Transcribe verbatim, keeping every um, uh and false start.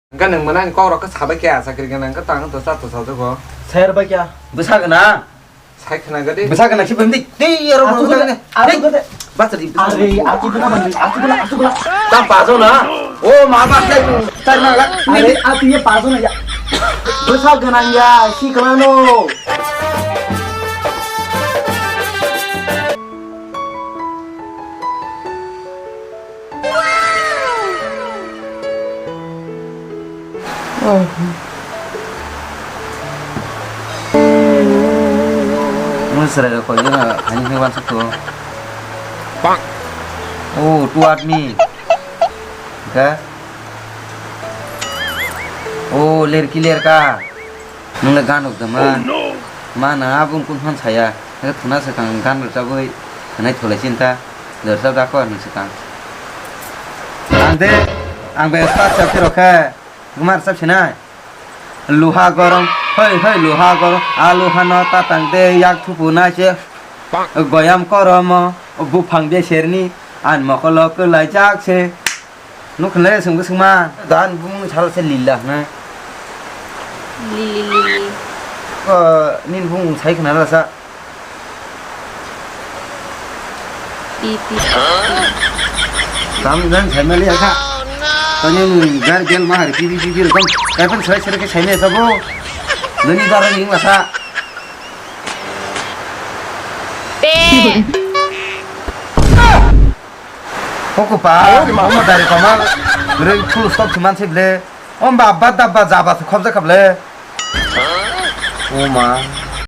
Hwnkhe nwng mwnani kokrok khe sabai khe achakri gwnang khe tang to cha to sajagw. Ser bai kya? Bwsa gwnang. Sai khna gadi. Bwsa gwnang se bwndi. Tei aro Achu bwsa gwnang. Gwnang. Achu Tei. Gwnang. Bachari. Are, achu gwnang bwndi. Achu gwnang, achu gwnang. Tang pajo na. O ma ba khlai tar na la. Are, achu ye pajo na ya. Bwsa gwnang ya, si gwnang no. Mui chwrai rok koi jora hani hwnwi uansuk tongo. Oh, two admi. Hwnkhe? Oh, lerki lerka. Nwng le gan rok jama. Ma na abung kun phan saya. Hwnkhe thuna swkang gan rwchabwi hwnwi thulai chinta. Dorsa da kor nwng swkang. Ang de, ang be start sa phiro khe. Gumar sab sinai. Luha gorom, hoi hoi luha gorom, a luha no tatang de yak thupu nai se. Goyam koromo, buphang de serni, an mokolo kwlai jak se. Nukhle sungbo sungma, dan bumung sal se lila hna. Lili lili. Ko nin bumung sai khna rasa. Pi, pi. Tam dan sai mali aka. Tanya ni gar gel mahar pi pi pi pi kam. Kai pan sai sai ke sai me sabo. Nani dar ni masa. Pe. Koko pa, mama dari pama. Rei thulu stop thiman sip le. Om ba ba da ba ja ba khop ja khap le. O ma,